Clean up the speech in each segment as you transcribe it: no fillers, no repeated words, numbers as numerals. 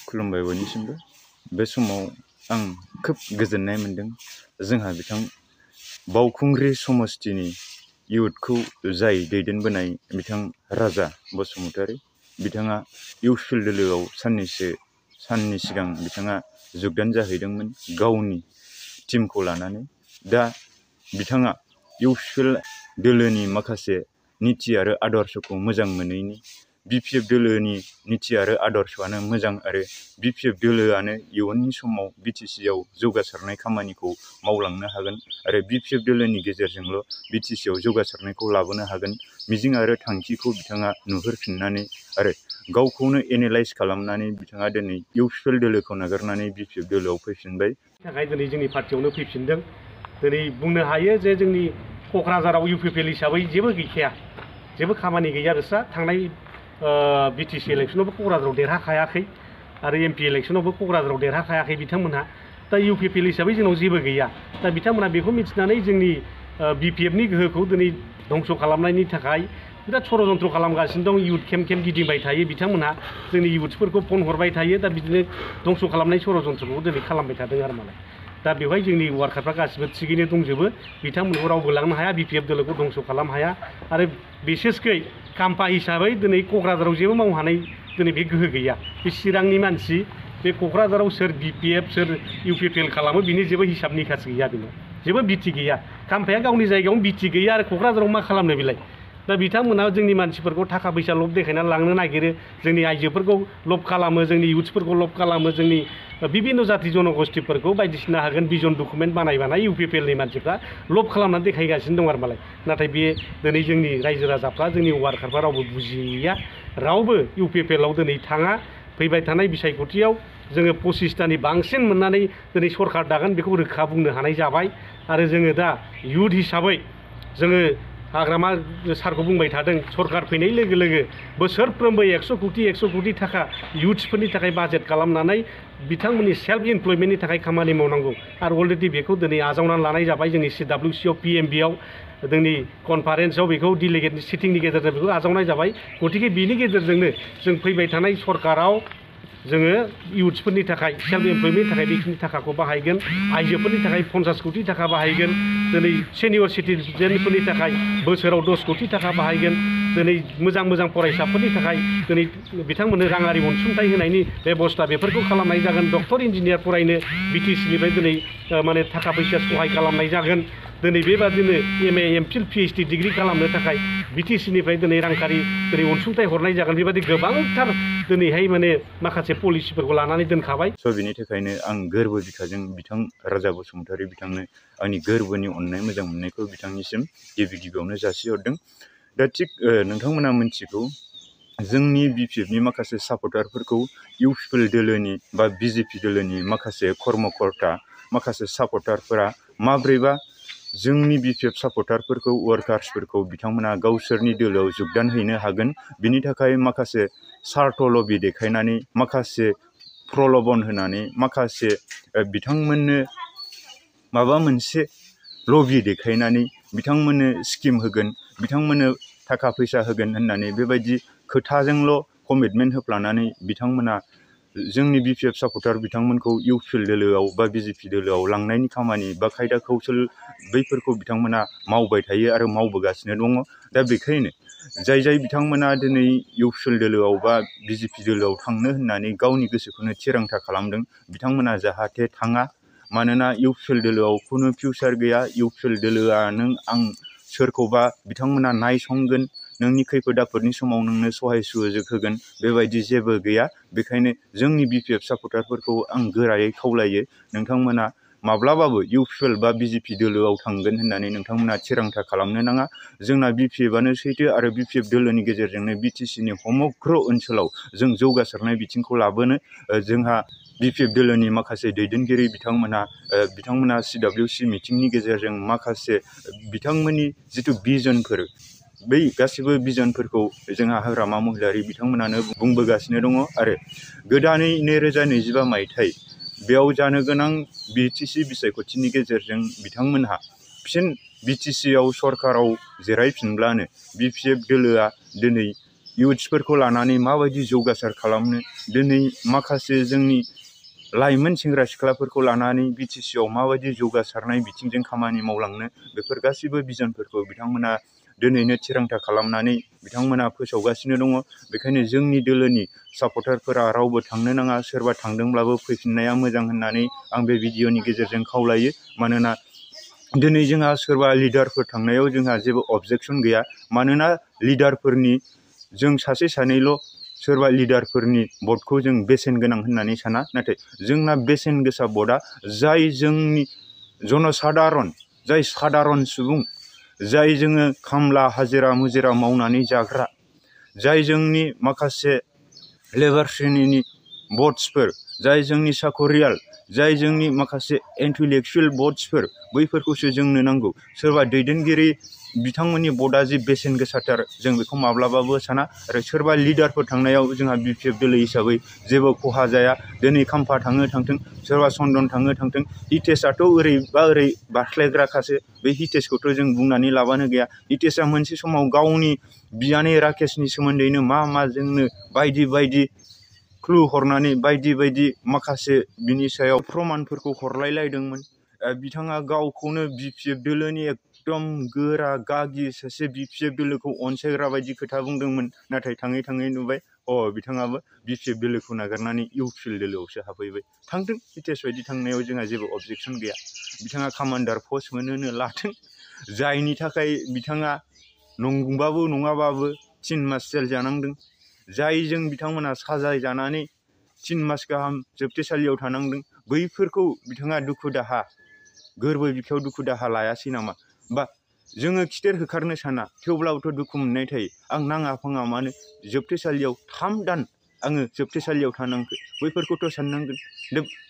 खुलुमबाय बयनिसिमबो बे समाव आं खोब गोजोननाय मोन्दों जोंहा बिथां बावखुंग्रि समस्तिनि इयुथखौ जाय दैदेनबोनाय बिथां राजा बसुमतारी बिथाङा इउपिपिएल दोलोआव साननि सिगां बिथाङा जुगदान जाहैदोंमोन गावनि टीमखौ लानानै। दा बिथाङा इउपिपिएल दोलोनि माखासे नीति आरो आदर्शखौ मोजां मोनैनि बिपिएफ दोलोनि नीति आरो आदर्शआनो मोजां आरो बिपिएफ दोलोआनो इयुननि समाव बिटिसिआव जौगासारनाय खामानिखौ मावलांनो हागोन आरो बिपिएफ दोलोनि गेजेरजोंल' बिटिसिआव जौगासारनायखौ लाबोनो हागोन मिजिं आरो थांखिखौ बिथाङा नुहुरफिननानै आरो गावखौनो एनालाइज खालामनानै बिथाङा दिनै इउपिपिएल दोलोखौ नागारनानै बिपिएफ दोलोआव फैफिनबाय। थाखाय दिनै जोंनि पार्टियावनो फैफिनदों। दिनै बुंनो हायो जे जोंनि क'क्राझाराव इउपिपिएल हिसाबै जेबो गैखाया, जेबो खामानि गैया बिस्रा। थांनाय बिटिसि इलेक्सनावबो क'क्राझाराव देरहाखायाखै आरो एमपि इलेक्सनावबो क'क्राझाराव देरहाखायाखै बिथांमोनहा। दा इउपिपिएल हिसाबै जोंनाव जेबो गैया। दा बिथांमोना बेखौ मिथिनानै जोंनि बिपिएफनि गोहोखौ दिनै धंस' खालामनायनि थाखाय बिराद षड़यन्त्र खालामगासिनो दं। इयुथ केम्प गिदिंबाय थायो बिथांमोनहा, जोंनि इयुथ्सफोरखौ फन हरबाय थायो। दा बिदिनो धंस' खालामनाय षड़यन्त्रखौ दिनै खालामबाय थादों आरो मालाय। दा बेवहाय जोंनि वार्कारफ्रा गासिबो थिगैनो दंजोबो। बिथांमोनखौ रावबो लांनो हाया, बिपिएफ दोलोखौ धंस' खालामनो हाया आरो बिसेसकै काम्पा हिसाबै दिनै क'क्राझाराव जेबो मावनो हानाय दिनै बे गोहो गैया। बे चिरांनि मानसि, बे क'क्राझाराव सोर बिपिएफ सोर इउपिपिएल खालामो बिनि जेबो हिसाब निकास गैया, बेनाव जेबो बिटि गैया। काम्पाया गावनि जायगायावनो बिटि गैया आरो क'क्राझाराव मा खालामनो बेलाय। दा बिथांमोना जोंनि मानसिफोरखौ थाखा फैसा लब देखायनानै लांनो नागिरो, जोंनि आइजोफोरखौ लब खालामो, जोंनि इयुथ्सफोरखौ लब खालामो, जोंनि बिभिन्न जाति जनगोष्ठीफोरखौ बायदिसिना हागोन भिजन डकुमेन्ट बानाय इउपिपिएलनि मानसिफ्रा लब खालामनानै देखायगासिनो दं आरो मालाय। नाथाय बे दिनै जोंनि रायजो राजाफ्रा जोंनि वार्कारफ्रा रावबो बुजिया, रावबो इउपिपिएलआव दिनै थाङा। फैबाय थानाय बिसायख'थियाव जोङो 25टानि बांसिन मोननानै दिनै सरकार दागोन बेखौ रोखा बुंनो हानाय जाबाय। आरो जोङो दा इयुथ हिसाबै जोङो हाग्रामा सारखौ बुंबाय थादों, सरकार फैनाय लोगो लोगो बोसोरफ्रोमबो 100 कौटि थाखा इयुथ्सफोरनि थाखाय बाजेट खालामनानै बिथांमोननि सेल्फ इमप्लयमेन्टनि थाखाय खामानि मावनांगौ। आरो अलरेडि बेखौ दिनै आजावनानै लानाय जाबाय जोंनि CWCआव PMBआव जोंनि कनफारेन्सआव बेखौ डिलिगेट सिटिंनि गेजेरजों बेखौ आजावनाय जाबाय। गतिके बिनि गेजेरजोंनो जों फैबाय थानाय सरकाराव जोङो इयुथ्सफोरनि थाखाय सेल्फ इमप्लयमेन्टनि थाखाय बेखिनि थाखाखौ बाहायगोन, आइजोफोरनि थाखाय 50 कौटि थाखा बाहायगोन, दिनै सेनियर सिटिजेनफोरनि थाखाय बोसोराव 10 कौटि थाखा बाहायगोन, दिनै मोजां फरायसाफोरनि थाखाय दिनै बिथांमोननो राङारि अनसुंथाइ होनायनि बेबस्था बेफोरखौ खालामनाय जागोन। डक्टर इन्जिनियार फरायनो बिटिसिनिफ्राय दिनै माने थाखा फैसा सहाय खालामनाय जागोन। दिनै बेबादिनो MA MPhil PhD डिग्री खालामनो थाखाय बिटिसिनिफ्राय दिनै रांखारि दिनै अनसुंथाइ हरनाय जागोन। बेबादि गोबांथार दिनैहाय माने माखासे पलिसिफोरखौ लानानै दोनखाबाय। बिनि थाखायनो आं गोरबो बिखाजों बिथां राजा बसुमतारी बिथांनो आंनि गोरबोनि अननाय मोजां मोननायखौ बिथांनिसिम गिबियावनो जासिहरदों। दा थिग नोंथांमोना मिथिगौ जोंनि बिपिएफनि माखासे सापर्टारफोरखौ इउपिपिएल दोलोनि बा बिजेपि दोलोनि माखासे कर्मकर्ता माखासे सापर्टारफोरा माब्रैबा जोंनि बिपिएफ सापर्टारफोरखौ वार्कार्सफोरखौ बिथांमोना गावसोरनि दोलोआव जुगदान हैनो हागोन बिनि थाखाय माखासे सार्थ लबि देखायनानै माखासे प्रलबन होनानै माखासे बिथांमोननो माबा मोनसे लबि देखायनानै बिथांमोननो स्किम होगोन, बिथांमोननो थाखा फैसा होगोन होननानै बेबायदि खोथाजोंल' कमिटमेन्ट होफ्लानानै बिथांमोना जोंनि बिपिएफ सापर्टार बिथांमोनखौ इउपिपिएल दोलोआव बा बिजेपि दोलोआव लांनायनि खामानि बा खायदा कौशल बैफोरखौ बिथांमोना मावबाय थायो आरो मावबोगासिनो दङ। दा बेखायनो जाय बिथांमोना दिनै इउपिपिएल दोलोआव बा बिजेपि दोलोआव थांनो होननानै गावनि गोसोखौनो थिरांथा खालामदों बिथांमोना जाहाथे थाङा। मानोना इउपिपिएल दोलोआव खुनु फिउचार गैया। इउपिपिएल दोलोआ नों आं सोरखौबा बिथांमोना नायसंगोन, नोंनि खैफोद आफोदनि समाव नोंनो सहाय सुजुग होगोन बेबायदि जेबो गैया। बेखायनो जोंनि बिपिएफ सापर्टारफोरखौ आं गोरायै खावलायो नोंथांमोना माब्लाबाबो इउपिपिएल बा बिजेपि दोलोआव थांगोन होननानै नोंथांमोना थिरांथा खालामनो नाङा। जोंना बिपिएफआनो सैथो आरो बिपिएफ दोलोनि गेजेरजोंनो बिटिसिनि समग्र ओनसोलाव जों जौगासारनाय बिथिंखौ लाबोनो जोंहा बिपिएफ दोलोनि माखासे दैदेनगिरि बिथांमोना CWC मिटिंनि गेजेरजों माखासे बिथांमोननि जिथु बिजनफोर बै गासिबो बिजनफोरखौ जोंहा हाग्रामा महिलारि बिथांमोनानो बुंबोगासिनो दङ आरो गोदानै 2025 मायथाइ बेयाव जानो गोनां बिटिसि बिसायख'थिनि गेजेरजों बिथांमोनहा फिन बिटिसिआव सरकाराव जिरायफिनब्लानो बिपिएफ दोलोआ दिनै इयुथ्सफोरखौ लानानै माबायदि जौगासार खालामनो, दिनै माखासे जोंनि लाइमोन सेंग्रा सिख्लाफोरखौ लानानै बिटिसिआव माबायदि जौगासारनाय बिथिंजों खामानि मावलांनो, बेफोर गासैबो बिजनफोरखौ बिथांमोना दिनैनो थिरांथा खालामनानै बिथांमोना फोसावगासिनो दङ। बेखायनो जोंनि दोलोनि सापर्टारफोरा रावबो थांनो नाङा, सोरबा थांदोंब्लाबो फैफिननाया मोजां होननानै आं बे भिडिअनि गेजेरजों खावलायो। मानोना दिनै जोंहा सोरबा लिडारफोर थांनायाव जोंहा जेबो अबजेक्सन गैया, मानोना लिडारफोरनि जों सासे सानैल' सोरबा लिडारफोरनि भटखौ जों बेसेन गोनां होननानै साना, नाथाय जोंना बेसेन गोसा भटआ जाय जोंनि जनसाधारन, जाय सादारन सुबुं, जाय जोङो खामला हाजिरा मुजिरा मावनानै जाग्रा, जाय जोंनि माखासे लेबार श्रेणिनि भट्सफोर, जाय जोंनि साखरियाल, जाय जोंनि माखासे इन्टेलेक्सुवेल भट्सफोर, बैफोरखौसो जोंनो नांगौ। सोरबा दैदेनगिरि बिथांमोननि भटआ जि बेसेन गोसाथार जों बेखौ माब्लाबाबो साना। आरो सोरबा लिडारफोर थांनायाव जोंहा बिपिएफ दोलो हिसाबै जेबो खहा जाया। दिनै खाम्फा थाङो थांथों, सोरबा चन्दन थाङो थांथों, हितेशआथ' ओरै बा ओरै बास्लायग्राखासो। बे हितेशखौथ' जों बुंनानै लाबानो गैया। हितेशआ मोनसे समाव गावनि बियानै राकेशनि सोमोन्दैनो मा जोंनो बायदि बायदि क्लु हरनानै बायदि बायदि माखासे बिनि सायाव प्रमानफोरखौ हरलायलायदोंमोन। बिथाङा गावखौनो बिपिएफ दोलोनि एकदम गोरा गागि सासे बिपिएफ दोलोखौ अनसायग्रा बायदि खोथा बुंदोंमोन। नाथाय थाङै थाङै नुबाय बिथाङाबो बिपिएफ दोलोखौ नागारनानै इउपिएल दोलोआवसो हाबहैबाय। थांथों, हितेश बायदि थांनायाव जोंहा जेबो अबजेक्सन गैया। बिथाङा कामान्डार पस्ट मोनोनो लाथों, जायनि थाखाय बिथाङा नंबाबो नङाबाबो 3 मास जेल जानांदों, जायजों बिथांमोना साजाय जानानै 3 मास गाहाम जोबथेसालियाव थानांदों। बैफोरखौ बिथाङा दुखु दाहा, गोरबो बिखायाव दुखु दाहा लायासै नामा? बा जोङो खिथेर होखारनो साना, थेवब्लाबोथ' दुखु मोननाय थायो। आं नाङा फाङा मानो जोबथेसालियाव 3 दान आङो जोबथेसालियाव थानांखो, बैफोरखौथ' साननांगोन।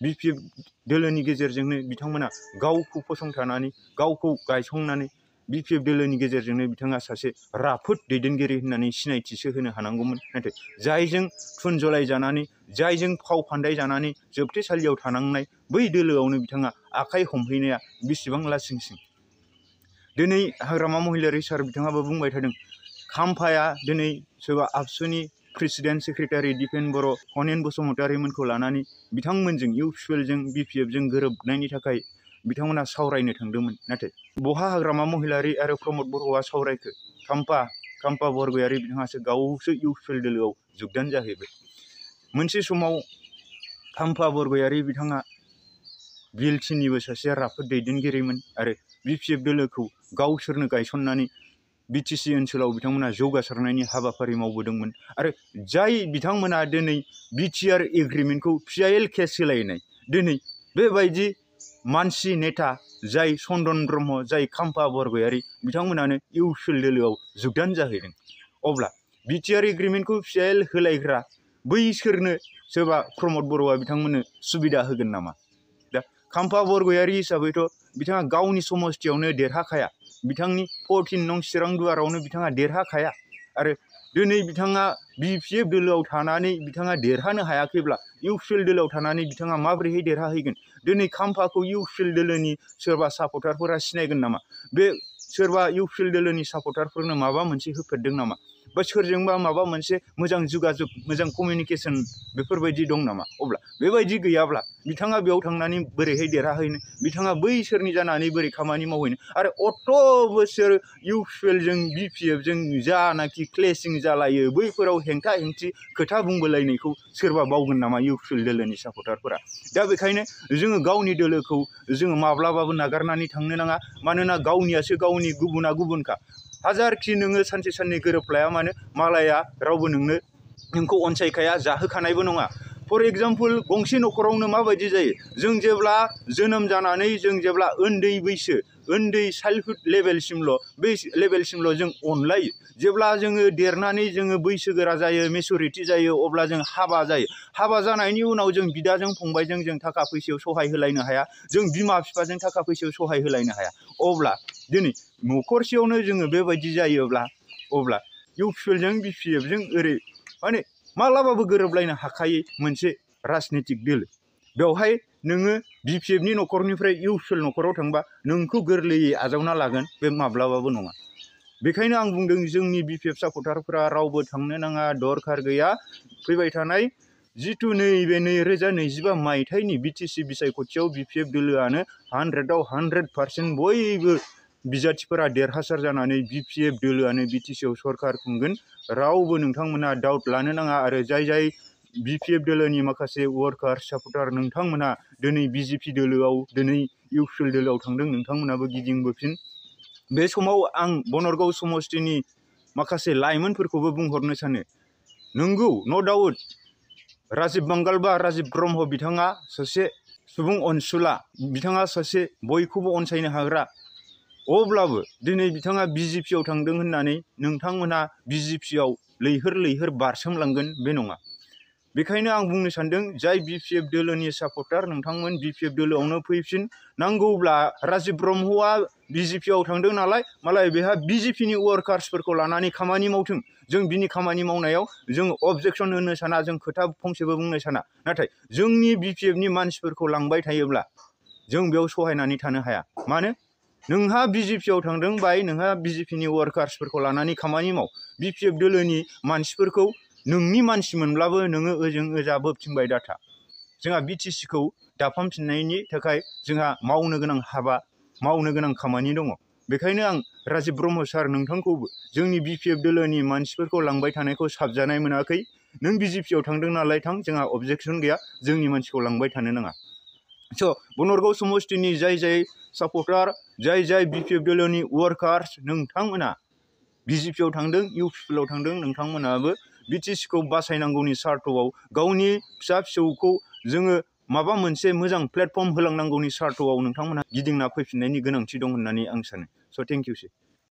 बिपिएफ दोलोनि गेजेरजोंनो बिथांमोना गावखौ फसंथानानै, गावखौ गायसंनानै, बिपिएफ दोलोनि गेजेरजोंनो बिथाङा सासे राफोद दैदेनगिरि होननानै सिनायथिसो होनो हानांगौमोन। नाथाय जायजों थुनजलाय जानानै, जायजों फाव फान्दाय जानानै जोबथेसालियाव थानांनाय, बै दोलोआवनो बिथाङा आखाइ हमहैनाया बेसेबां लासिंसिं। दिनै हाग्रामा महिलारि सार बिथाङाबो बुंबाय थादों, खाम्फाया दिनै सोरबा आबसुनि प्रेसिडेन्ट सेक्रेटारि दिपेन बर', हनेन बसुमतारीमोनखौ लानानै बिथांमोनजों इउपिएलजों बिपिएफजों गोरोबनायनि थाखाय बिथांमोना सावरायनो थांदोंमोन। नाथाय बहा हाग्रामा महिलारि आरो प्रमद बर'आ सावरायखो? खाम्फा बरगयारि बिथाङासो गावसो इउपिएल दोलोआव जुगदान जाहैबाय। मोनसे समाव खाम्फा बरगयारि बिथाङा बिएलटिनिबो सासे राफोद दैदेनगिरिमोन आरो बिपिएफ दोलोखौ गावसोरनो गायसननानै बिटिसि ओनसोलाव बिथांमोना जौगासारनायनि हाबाफारि मावबोदोंमोन। आरो जाय बिथांमोना दिनै बिटिआर एग्रिमेन्टखौ पिआइएल केस होलायनाय, दिनै बेबायदि मानसि नेता जाय चन्दन ब्रह्म, जाय खाम्फा बरगयारि, बिथांमोनानो इउपिएल दोलोआव जुगदान जाहैदों। अब्ला बिटिआर एग्रिमेन्टखौ पिआइएल होलायग्रा बैसोरनो सोरबा प्रमद बर'आ बिथांमोननो सुबिदा होगोन नामा? दा खाम्फा बरगयारि हिसाबैथ' बिथाङा गावनि समस्थियावनो देरहाखाया, बिथांनि 14 नं चिरां दुवारावनो बिथाङा देरहाखाया। आरो दिनै बिथाङा बिपिएफ दोलोआव थानानै बिथाङा देरहानो हायाखैब्ला इउपिएल दोलोआव थानानै बिथाङा माबोरैहाय देरहाहैगोन? दिनै खाम्फाखौ इउपिएल दोलोनि सोरबा सापर्टारफोरा सिनायगोन नामा? बे सोरबा इउपिएल दोलोनि सापर्टारफोरनो माबा मोनसे होफेरदों नामा? बा सोरजोंबा माबा मोनसे मोजां जगाजग, मोजां कमिउनिकेसन बेफोरबायदि दं नामा? अब्ला बेबायदि गैयाब्ला बिथाङा बेयाव थांनानै बोरैहाय देरहाहैनो? बिथाङा बैसोरनि जानानै बोरै खामानि मावहैनो? आरो अत' बोसोर इउपिएलजों बिपिएफजों जानाखि क्लेसिं जालायो, बैफोराव हेंथा हेंथि खोथा बुंबोलायनायखौ सोरबा बावगोन नामा इउपिएल दोलोनि सापर्टारफोरा? दा बेखायनो जोङो गावनि दोलोखौ जोङो माब्लाबाबो नागारनानै थांनो नाङा। मानोना गावनियासो गावनि, गुबुना गुबुनखा। हाजारखि नोङो सानसे साननै गोरोबलाया मानो, मालाया रावबो नोंखौ अनसायखाया, जाहोखानायबो नङा। फर एग्जाम्पल, गंसे न'खरावनो माबायदि जायो? जों जेब्ला जोनोम जानानै जों जेब्ला उन्दै बैसो, उन्दै चाइल्डहुड लेभेलसिमल', बै लेभेलसिमल' जों अनलायो। जेब्ला जोङो देरनानै जोङो बैसोगोरा जायो, मेचुरिटि जायो, अब्ला जों हाबा जायो। हाबा जानायनि उनाव जों बिदाजों फंबायजों जों थाखा फैसायाव सहाय होलायनो हाया, जों बिमा बिफाजों थाखा फैसायाव सहाय होलायनो हाया। अब्ला दिनै न'खरसेयावनो जोङो बेबायदि जायोब्ला, अब्ला इउपिएलजों बिपिएफजों ओरै माने माब्लाबाबो गोरोबलायनो हाखायै मोनसे राजनितिक दोलो। बेवहाय नोङो बिपिएफनि न'खरनिफ्राय इउपिएल न'खराव थांबा नोंखौ गोरलैयै आजावना लागोन, बे माब्लाबाबो नङा। बेखायनो आं बुंदों जोंनि BPF सापर्टारफोरा रावबो थांनो नाङा, दरखार गैया। फैबाय थानाय जिथु नैबे 2025 मायथाइनि BTC बिसायख'थियाव BPF दोलोआनो 100आव 100% बयबो बिजाथिफोरा देरहासार जानानै BPF दोलोआनो BTCआव सरकार खुंगोन। रावबो नोंथांमोना डाउट लानो नाङा। आरो जाय BPF दोलोनि माखासे वार्कार सापर्टार नोंथांमोना दिनै BJP दोलोआव, दिनै UPL दोलोआव थांदों, नोंथांमोनाबो गिदिंबोफिन। बे समाव आं बनरगाव समस्तिनि माखासे लाइमोनफोरखौबो बुंहरनो सानो, नंगौ नो डाउट राजिब बांगाल बा राजिब ब्रह्म बिथाङा सासे सुबुं अनसुला, बिथाङा सासे बयखौबो अनसायनो हाग्रा। अब्लाबो दिनै बिथाङा BJPआव थांदों होननानै नोंथांमोना BJPआव लैहोर लैहोर बारसोमलांगोन बे नङा। बेखायनो आं बुंनो सानदों, जाय BPF दोलोनि सापर्टार नोंथांमोन BPF दोलोआवनो फैफिन। नांगौब्ला राजिब ब्रह्मआ BJPआव थांदों नालाय, मालाय बेहा BJPनि वार्कार्सफोरखौ लानानै खामानि मावथों। जों बिनि खामानि मावनायाव जों अबजेक्सन होनो साना, जों खोथा फंसेबो बुंनो साना। नाथाय जोंनि BPFनि मानसिफोरखौ लांबाय थायोब्ला जों बेयाव सहायनानै थानो हाया। मानो? नोंहा BJPआव थांदों बाय, नोंहा BJPनि वार्कार्सफोरखौ लानानै खामानि माव। BPF दोलोनि मानसिफोरखौ नोंनि मानसि मोनब्लाबो नोङो ओजों ओजा बोबथिंबाय दाथा। जोंहा BTCखौ दाफामफिननायनि थाखाय जोंहा मावनो गोनां हाबा, मावनो गोनां खामानि दङ। बेखायनो आं राजिब ब्रह्म सार नोंथांखौबो जोंनि BPF दोलोनि मानसिफोरखौ लांबाय थानायखौ साबजानाय मोनाखै। नों BJPआव थांदों नालाय थां, जोंहा अबजेक्सन गैया। जोंनि मानसिखौ लांबाय थानो नाङा। स' बनरगाव समस्तिनि जाय सापर्टार, जाय BPF दोलोनि वार्कार्स नोंथांमोना BJPआव थांदों, UPLआव थांदों, नोंथांमोनाबो BTCखौ बासायनांगौनि सार्थआव, गावनि फिसा फिसौखौ जोङो माबा मोनसे मोजां प्लेटफर्म होलांनांगौनि सार्थआव नोंथांमोनहा गिदिंना फैफिननायनि गोनांथि दं होननानै आं सानो। स' थेंक इउ।